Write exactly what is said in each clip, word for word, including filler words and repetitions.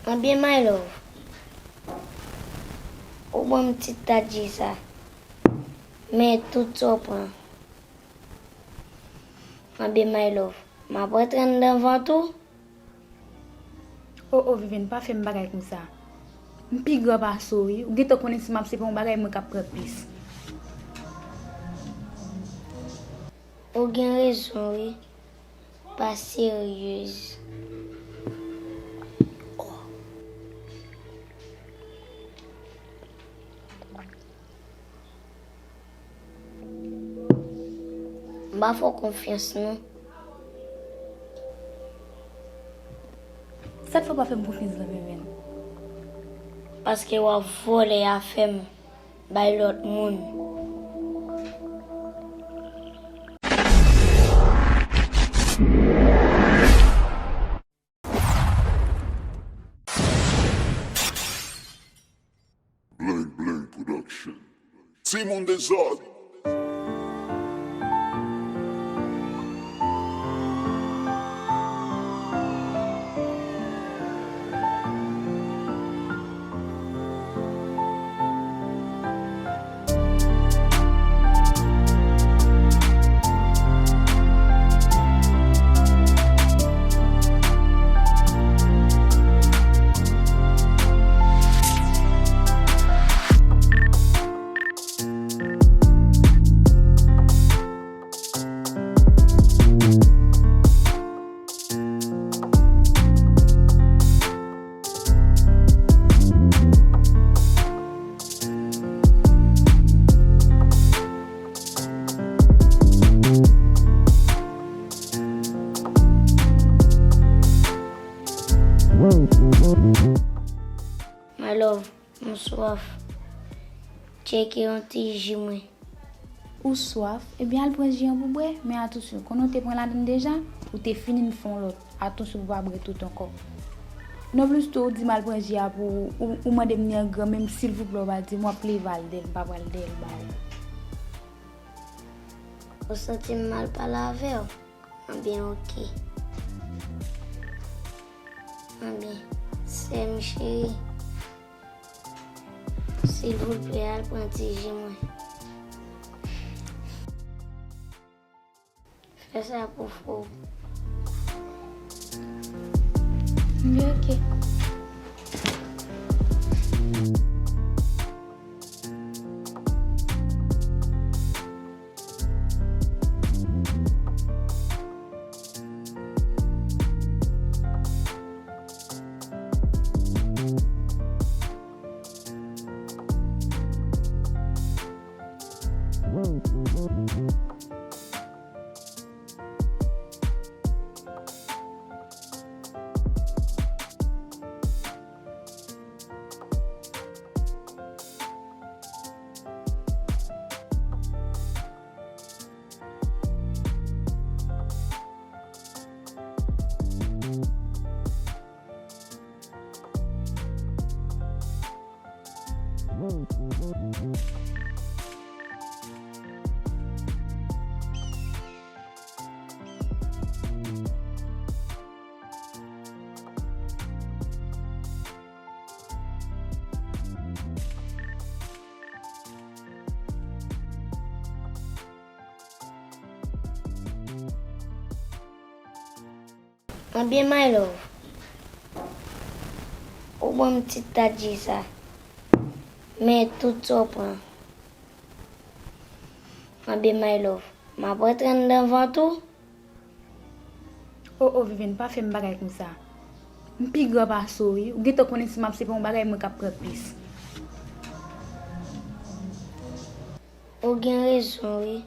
Anbyen, my love. Ou ban m ti tadji sa. Men tout sa w pran. Anbyen, my love. M ap rantre anndan vant ou. O, o, Vivienne, pa fè m bagay konsa. M pi gran pase w, wi. Ou gentan konnen si m ap se pa yon bagay, mwen k ap pran plis. Ou gen rezon, wi. Pa seryez. M pa fè w konfyans, non. Sa k fè w pa fè m konfyans la, Vivienne? Paske w ap vòlè afè m bay lòt moun. Bling Bling Production. Timoun Dezòd. My love, m swaf. Tcheke yon ti ji mwen. Ou swaf? Ebyen, al pran ji an pou bwè, men atansyon, konnen w te pran ladann deja, ou te fini n fè yon lòt. Atansyon pou w pa bwè tout ankò. Non plis tou, ou di m al pran ji a pou ou, ou, ou mande m ni an gran, men silvouplè, ou pa di m, w ap leve al dèyè l, m pa pral dèyè l ba ou. Ou santi m mal pale avè w? Anbyen, oke. Anbyen, sè m cheri, silvouplè, al pran ti ji mwen. Fè sa pou frè w. Anbyen, oke. Anbyen, my love. Ou ban m ti tadji sa. Men tout sa w pran. Anbyen, my love. M ap rantre anndan vant ou. O, o, Vivienne, pa fè m bagay konsa. M pi gran pase w, wi. Ou gentan konnen si m ap se pa yon bagay, mwen k ap pran plis. Ou gen rezon, wi.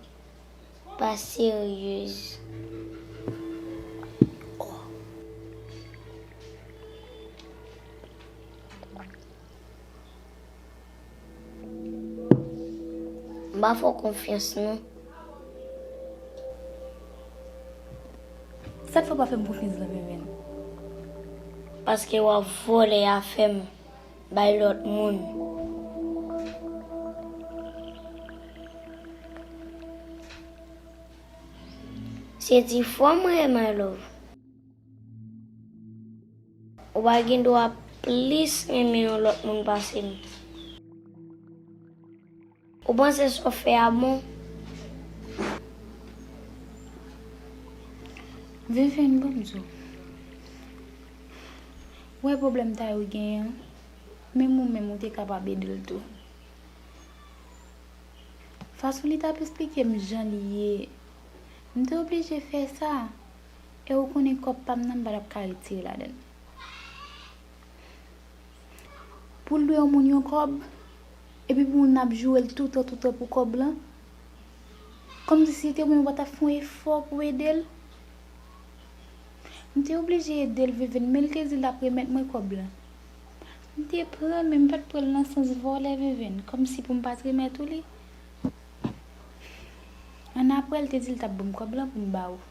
Pa seryez. M pa fè w konfyans, non. Sa k fè w pa fè m konfyans la, Vivienne? Paske w ap vòlè afè m bay lòt moun. Se ti fwa mwen ye, my love. Ou pa gen dwa ap plis renmen yon lòt moun pase m. Ou panse sa w fè a bon? Venvenn, ban m di w. Ou wè pwoblèm Tayo genyen an? Menm ou menm, ou te kapab ede l tou. Fason li t ap esplike m jan li ye, m te oblije fè sa. E ou konnen kòb pa m nan, m pa t ap ka retire ladan l. Pou l dwe yon moun yon kòb, epi pou moun ap joure l toutan, toutan pou kòb lan. Kòmsi se te mwen, ou pa t ap fè yon efò pou ede l. M te oblije ede l, Venvenn, men l te di l ap remèt mwen kòb lan. M te pran l, men m pa t pran l nan sans vòlè, Venvenn, kòmsi pou m pa t remèt ou li. Annapre, l te di l t ap ban m kòb lan pou m ba ou.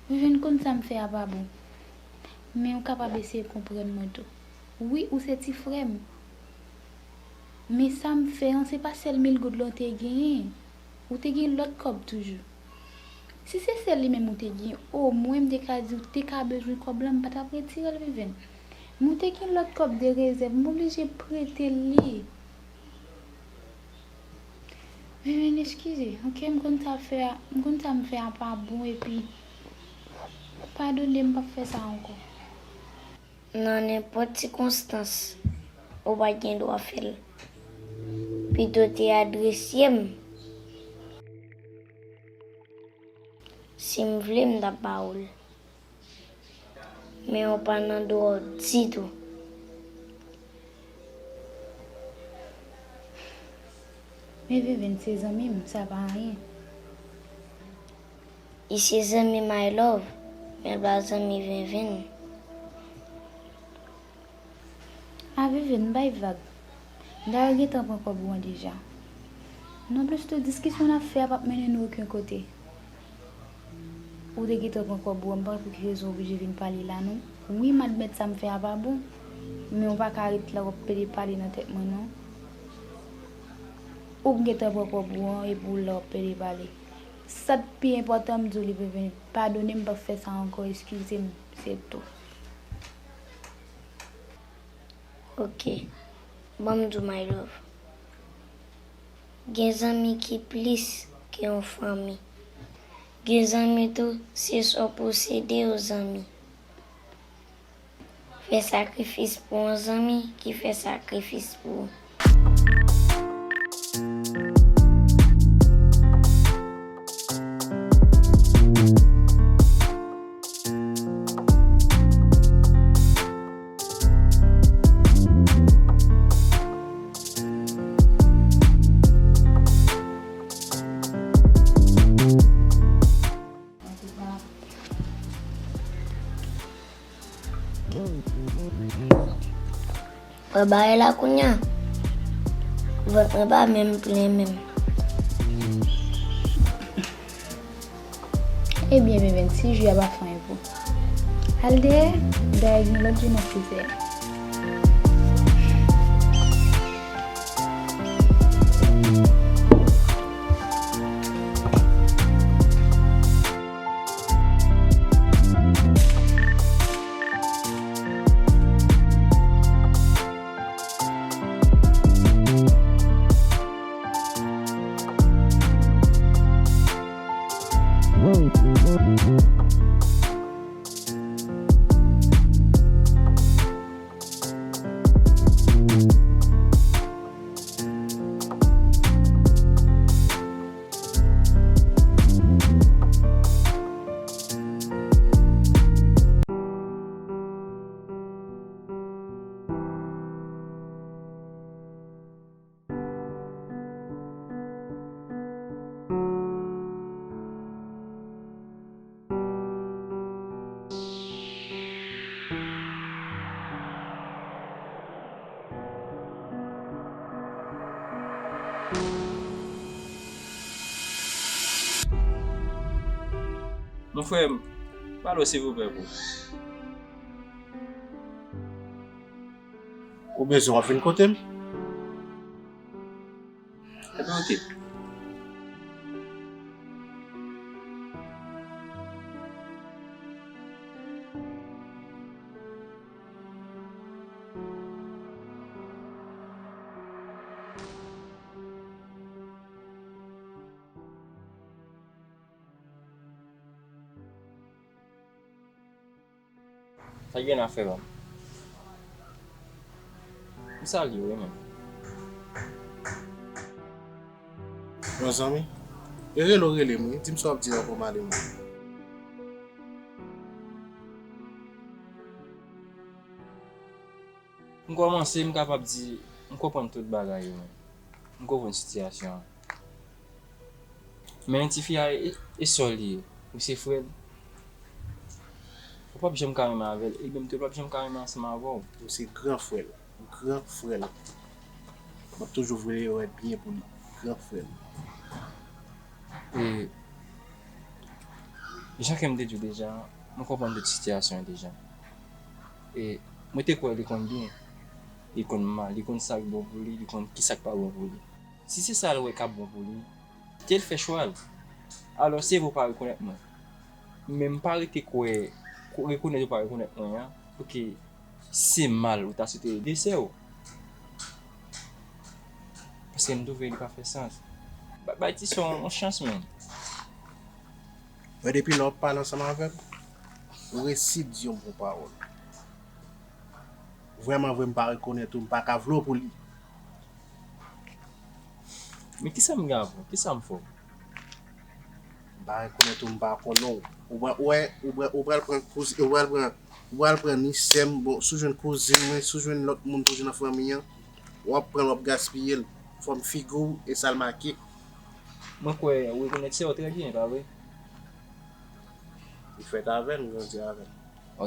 Venvenn, konn sa m fè a pa bon. Men ou kapab eseye konprann mwen tou. Wi, ou se ti frè m. Men sa m fè an, se pa sèl mil goud lan w te genyen. Ou te gen lòt kòb toujou. Si se sèl li menm ou te gen, omwen m te ka di w te ka bezwen kòb lan, m pa t ap retire l, Venvenn. Men ou te gen lòt kòb de rezèv, m oblije prete l li. Venvenn, eskize, oke, m konn sa fè a, m konn sa m fè a pa bon, epi padone m, m p ap fè sa ankò. Nan nenpòt sikonstans, ou pa gen dwa fè l. Pito te adrese m. Si m vle, m t ap ba ou l. Men ou pa nan dwa w ditou. Men Venvenn se zanmi m, sa pa anyen. Li se zanmi My Love, men l pa zanmi Venvenn. A Venvenn, bay vag. M ta gentan pran kòb ou an deja. Nonplis tou, diskisyon n ap fè a p ap mennen nou okenn kote. Ou te gentan pran kòb ou an, m pa konn pou ki rezon w oblije vin pale la non. Wi, m admèt sa m fè a pa bon, men w pa ka ret la w ap pede pale nan tèt mwen non. Ou gentan pran kòb ou an, epi w la w ap pede pale. Sa k pi enpòtan, m di w li Venvenn, padone m, m p ap fè sa ankò, eskize m, se tou. Oke. Ban m di w, My Love. Gen zanmi ki plis ke yon fanmi. Gen zanmi tou, se sa w posede yo zanmi. Fè sakrifis pou yon zanmi ki fè sakrifis pou ou. Wè bagay la kounye a. Vant mwen pa menm plen menm. Ebyen, Venvenn, si ji a pa fè anyen pou ou, al dèyè, dayè gen lòt ji m ap fè. Mon frè m, pale w silvouplè bro. Ou bezwen w ap vin kote m? Ebyen oke. Sa gen afè, bab. M salye w wi, men. Bon, zanmi, e rele w rele m wi, di m sa w ap di avan m ale, mwen. M kòmanse, m kapab di, m konprann tout bagay yo, men. M konprann sitiyasyon an. Men tifi a, e, e sè w li ye. Ou se frè l. Ou p ap janm ka renmen avè l, e menm tou, l p ap janm ka renmen ansanm avè w. M se gran frè l. Gran frè l. M ap toujou vle wè byen pou li. Gran frè l. E, jan ke m te di w deja, mwen konprann tout sitiyasyon an deja. E, mwen te kwè li konn byen. Li konn mal, li konn sa k bon pou li, li konn ki sa k pa bon pou li. Si se sa l wè k ap bon pou li, kite l fè chwa l. Alò, se vre w pa rekonèt mwen. Men m pa rete kwè, rekonèt ou pa rekonèt mwen an, pou ke se mal ou ta swete ede sè w. Paske m twouve li pa fè sans. Ba-, bay ti sè w yon chans, menm. Mwen, depi lè w ap pale ansanm avè m, ou resi di yon bon pawòl. Vrèman vre, m pa rekonèt ou, m pa ka vle w pou li. Men kisa m gen avè w? Kisa m fè w? M pa rekonèt ou, m pa konnen w. Ou pral, ou wè, ou pral, ou pral pran kouzen, ou pral pran, ou pral pran ni sè m, bon, si w jwenn kouzin mwen, si w jwenn lòt moun toujou nan fanmi an, w ap pran l, w ap gaspiye l. Fòm figi w e sa l make. Mwen kwè ou rekonèt sè w trè byen, pa vre? Li fèt avè n, grandi avè n.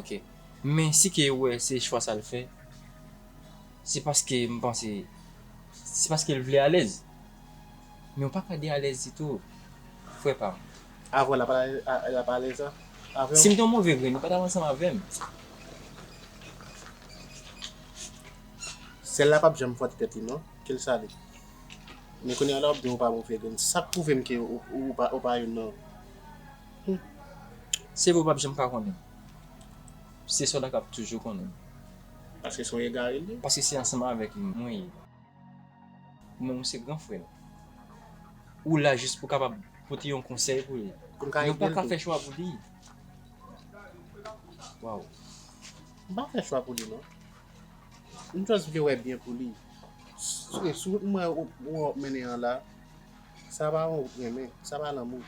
Ok. Men si ke ou wè se chwa sa l fè, se paske m panse, se paske l vle alèz. Men ou pa ka de alèz ditou, frè pa m. Avan l ap alèz, a, l ap alèz a, avè w? Si m te yon move grenn, li pa t ap ansanm avè m. Sèl la p ap janm fòt tèt li non, ke l sale. Men kounye a la w ap di w pa move grenn. Sa k pwouve m ke ou, ou, ou pa, ou pa youn nan. Hmm. Se vre w p ap janm ka konnen. Se sòl la k ap toujou konnen. Paske se yon egare l ye? Paske se ansanm avèk li mwen ye. Ou menm ou se gran frè l. Ou la jis pou kapab pote yon konsèy pou li. Pou m ka ede l tou. Men ou pa ka fè chwa pou li. Waw. M pa fè chwa pou li non. M just vle wè byen pou li. Si, si m wè ou, ou ap mennen an la, sa pa yon renmen, sa pa lanmou.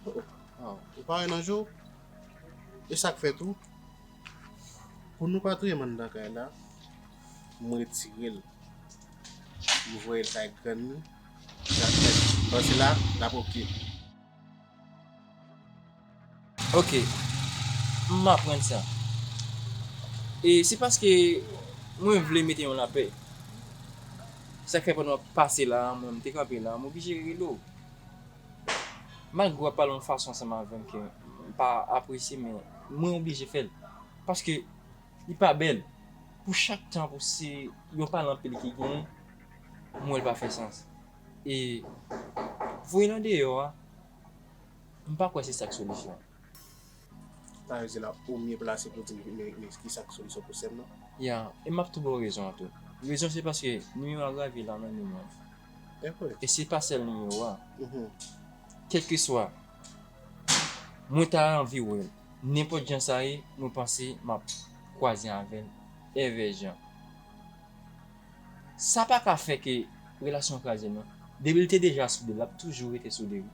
Oh, oh. Ah, ou pa wè nan je w? E sa k fè tou, pou nou pa touye m anndan kay la, m retire l. M voye l kay grann li. M panse la, l ap oke. Ok, m aprann sa. E se paske mwen vle mete yon lapè. Sa k fè pandan w ap pase la, mwen m te kanpe la, m oblije rele w. Malgre w ap pale yon fason ansanm avè m ke m pa apresye, men mwen oblije fè l. Paske li pa bèl. Pou chak tan, pou se yon pale anpil ki genyen, m wè l pa fè sans. E voye l andeyò a, m pa kwè se sa k solisyon. Sa vle di la, ou mye plase pou di m men, men ki sa k solisyon pou sè m nan? Ya, e m ap tou ba w rezon an tou. Rezon se paske nimewo a grave la nan men mwen. E vre. E se pa sèl nimewo a. Mhm. Kèlkeswa, mwen ta anvi wè l. Nenpòt jan sa ye, mwen panse m ap kwaze avè l. Evè jan. Sa pa ka fè ke relasyon an kraze non. Depi l te deja soude, l ap toujou rete soude wi.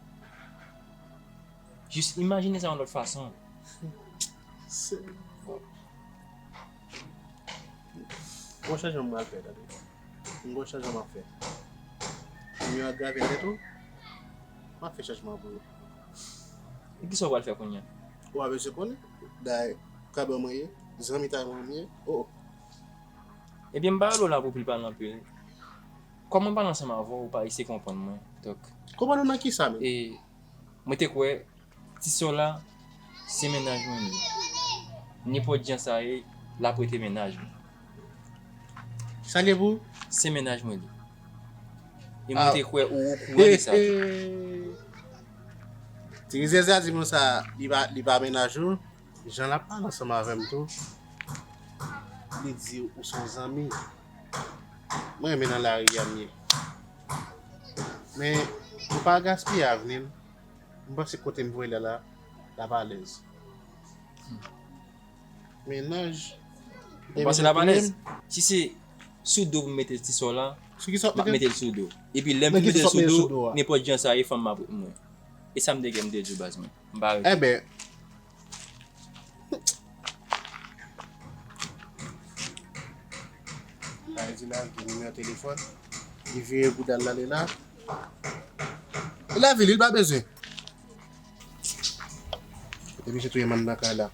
Jis imajine sa yon lòt fason. Se, bon. Gon chanjman m pral fè, tande. Gon chanjman m ap fè. Pou yo agrave tèt ou, m ap fè chanjman pou yo. E kisa w pral fè kounye a? Ou pa bezwen konnen. Dayè, kaban mwen ye, zanmitay mwen m ye. Oh, oh. Ebyen, m pa rele w la pou pil pale anpil. Kòm mwen pale ansanm avè w, ou pa eseye konprann mwen. Donk, konprann ou nan kisa menm? E mwen te kwè ti sè w la, se mennaj mwen li. Nenpòt jan sa ye, l ap rete mennaj mwen. Sa l ye pou? Se mennaj mwen li. E mwen te kwè ou okouran de sa tou. Ti rizèz la di m sa, li pa, li pa mennaj ou. Jan l ap pale ansanm avè m tou, li di ou se yon zanmi. Mwen renmen nan lari a m ye. Men, ou pa gaspiye avni l. M panse kote m voye l la, l ap alèz. Mennaj. Ou panse l ap alèz? Si se sou do pou m mete ti sò la, m ap mete l sou do. Epi lè m fin mete l sou do, nenpòt jan sa ye, fanm m ap ret mwen. E sa m te gen m te di w baz mwen. M pa rete. Enben, Sa vle di n al gen nimewo telefòn. Li vire bouda l ale la. Li la vini, li pa bezwen. Epi misye touye mann nan kay la.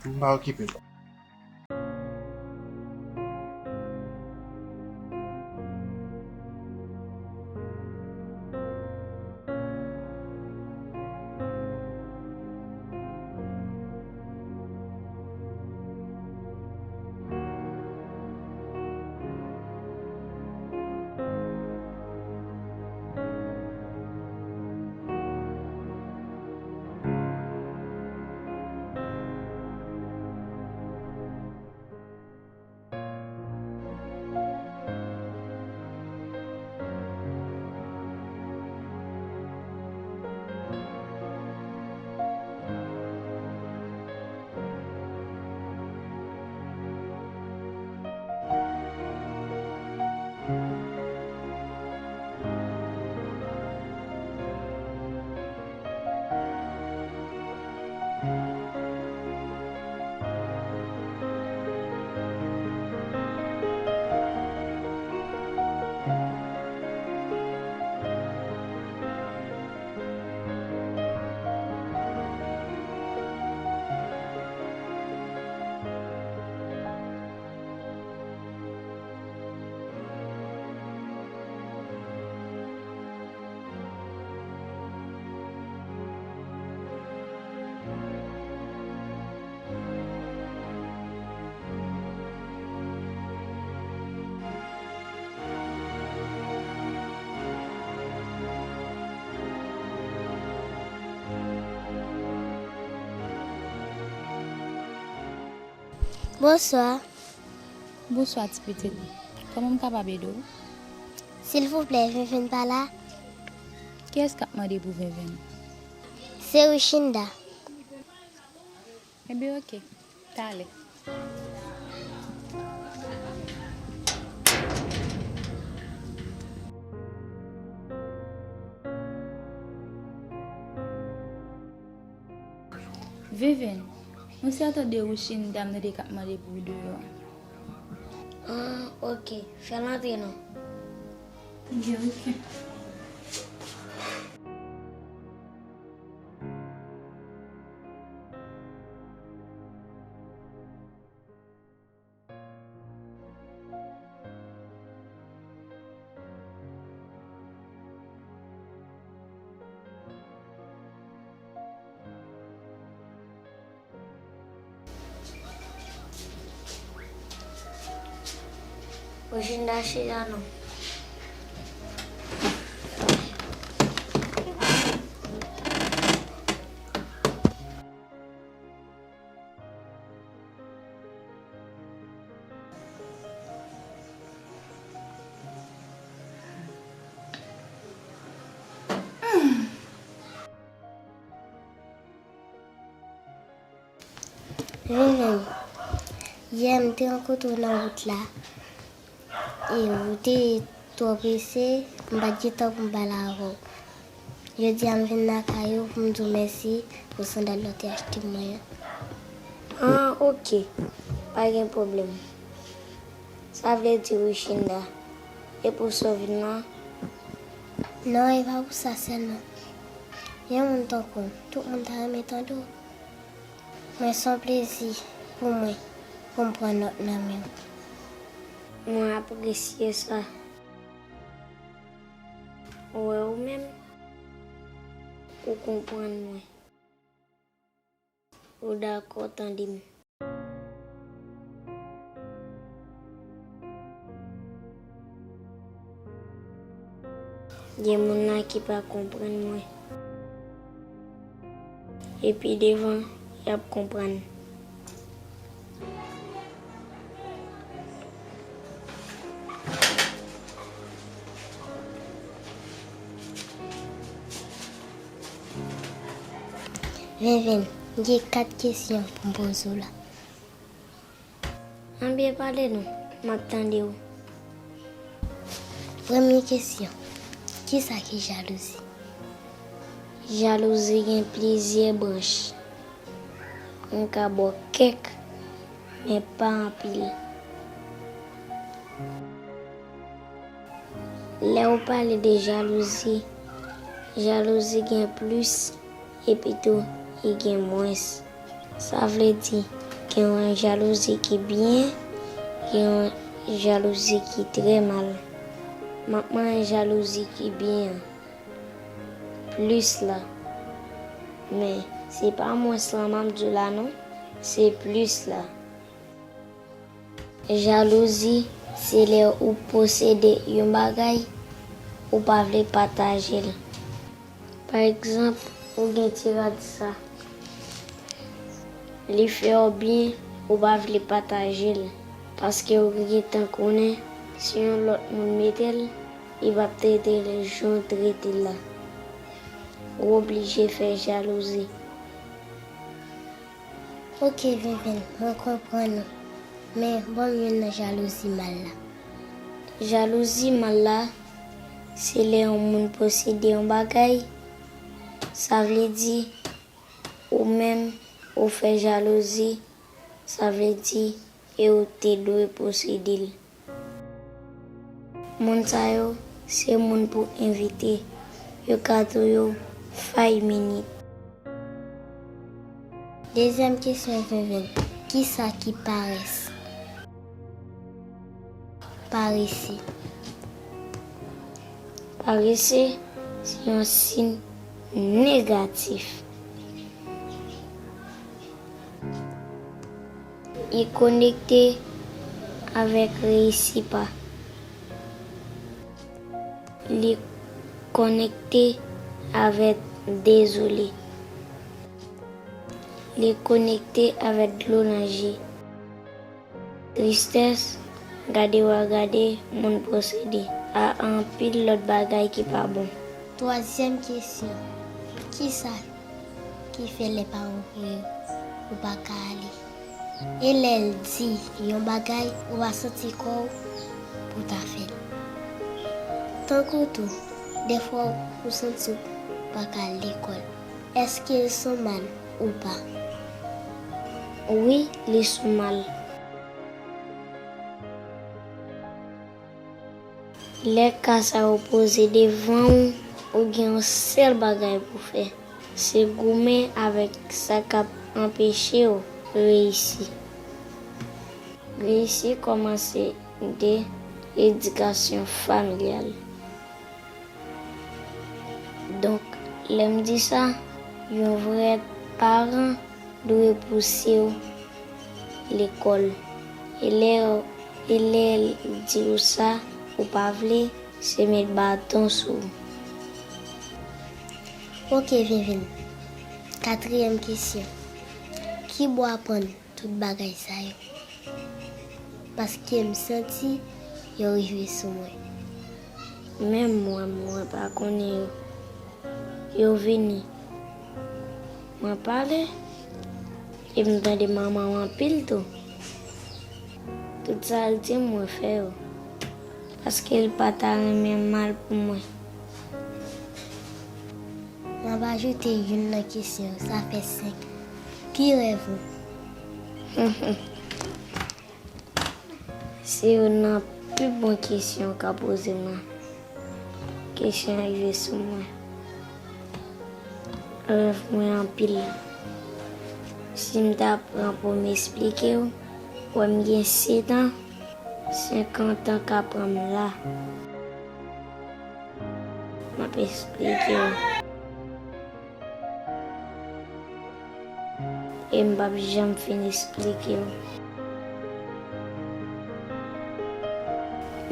M pa okipe l. Bonswa. Bonswa, ti pitit. Kòman m kapab ede w? Silvouplè, Venven pa la? Kiyès k ap mande pou Venven? Se Richinda. Ebyen, oke. Talè. Venven, yon sèten de Richinda m tande k ap mande pou w deyò. Ah, oke. Fè l antre non. Ebyen, oke. Ou jwenn Rachida non. Venven, yè m te rankontre w nan wout la. E ou te twò prese, m pa t gen tan pou m pale avè w. Jodi a m vin lakay ou pou m di w mèsi pou sandal ou te achte mwen an. Ah, oke. Pa gen pwoblèm. Sa vle di, Richinda, e pou sa w vin la? Non, e pa pou sa sèlman. Yon moun tankou w, tout moun ta renmen tande w. Men se yon plezi pou mwen, pou m pran nòt nan men w. Mwen apresye sa. Ou wè ou menm, ou konprann mwen. Ou dakò tande m. Gen moun la ki pa konprann mwen. Epi devan, y ap konprann. Venven, Gen kat kesyon pou m poze w la. Ann byen pale non, m ap tande w. Premye kesyon, kisa ki jalouzi? Jalouzi gen plizyè branch. M ka ba w kèk, men pa anpil. Lè w pale de jalouzi, jalouzi gen plis epi tou li gen mwens. Sa vle di, gen yon jalouzi ki byen, gen yon jalouzi ki trè mal. M ap manyen jalouzi ki byen an plis la. Men, se pa mwens lan m ap di w la non, se plis la. Jalouzi, se lè ou posede yon bagay, ou pa vle pataje l. Pa egzanp, ou gen ti rad sa. Li fè w byen, ou pa vle pataje l. Paske ou gentan konnen, si yon lòt moun mete l, li p ap trete l jan w trete l la. Ou oblije fè jalouzi. Ok, Venven, mwen konprann ou. Men, ban m youn nan jalouzi mal la. Jalouzi mal la, se lè yon moun posede yon bagay, sa vle di, ou menm, ou fè jalouzi, sa vle di, e ou te dwe posede l. Moun sa yo, se moun pou envite. Yo ka tou yo five minutes. Dezyèm kesyon, Venven. Kisa ki parès? Parese. Parese, se yon siy negatif. Li konekte avèk reyisi pa. Li konekte avèk dezole. Li konekte avèk dlo nan je. Tristès, gade w a gade moun posede a anpil lòt bagay ki pa bon. Twazyèm kesyon, kisa ki fè lè paran w voye w, ou pa ka ale? E lè l di yon bagay, ou pa santi kò w pou w ta fè l. Tankou tou, dèfwa ou santi w pa ka al lekòl. Èske l son mal ou pa? Wi, li son mal. Lè ka sa yo poze devan w, ou gen yon sèl bagay pou fè, se goumen avèk sa k ap anpeche w reyisi. Reyisi kòmanse de edikasyon familyal. Donk, lè m di sa, yon vrè paran dwe pouse w lekòl. E lè, e lè l di w sa, ou pa vle, se met baton sou ou. Ok, Venven. Katriyèm kesyon. Ki bò aprann tout bagay sa yo? Paske m santi yo rive sou mwen. Menm mwen, mwen pa konnen yo. Yo vini. Mwen pale. E m tande manman m anpil tou. Tout sa l di m, mwen fè yo. Paske l pa ta renmen mal pou mwen. M ap ajoute youn nan kesyon, sa fè senk. Ki rèv ou? Se youn nan pi bon kesyon w ka poze m nan. Kesyon an rive sou mwen. Rèv mwen anpil. Si m ta pran pou m esplike w, wè m gen sèt an, senkant an ka pran m la. M ap esplike w. E m p ap janm fin esplike w.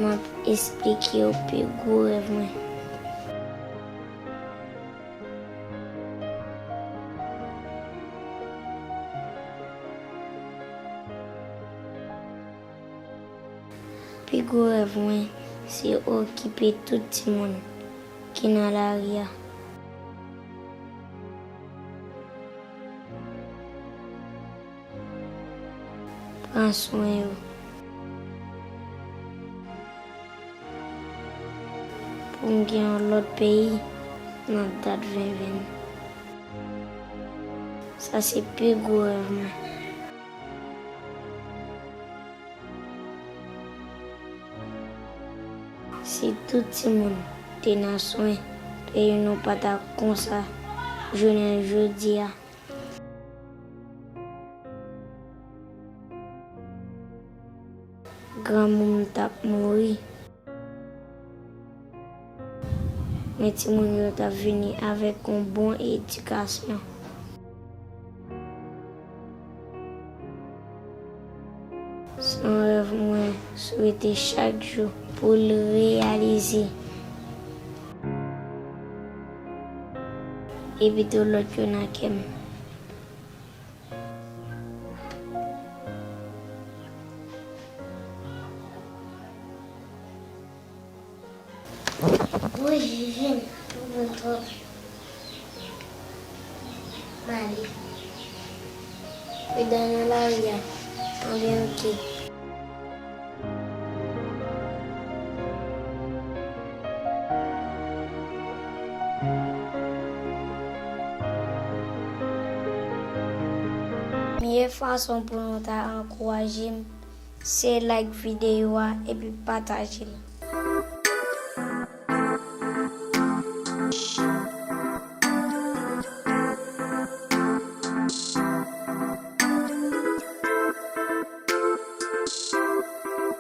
M ap esplike w pi gwo rèv mwen. Pi gwo rèv mwen, se okipe tout timoun ki nan lari a. Pran swen yo. Pou m gen yon lòt peyi nan dat ven ven. Sa se pi gwo rèv mwen. Si tout timoun te nan swen, peyi nou pa ta konsa jounen jodi a. Granmoun t ap mouri. Men timoun yo t ap vini avèk yon bon edikasyon. Se yon rèv mwen swete chak jou pou l reyalize. Epi tou lòt yo nan kè m. Woy, Jijin, ou bon twòp. M ale. Pridan nan lari a. Anben, oke. Meyè fason pou nou ta ankouraje m, se like videyo a epi pataje l.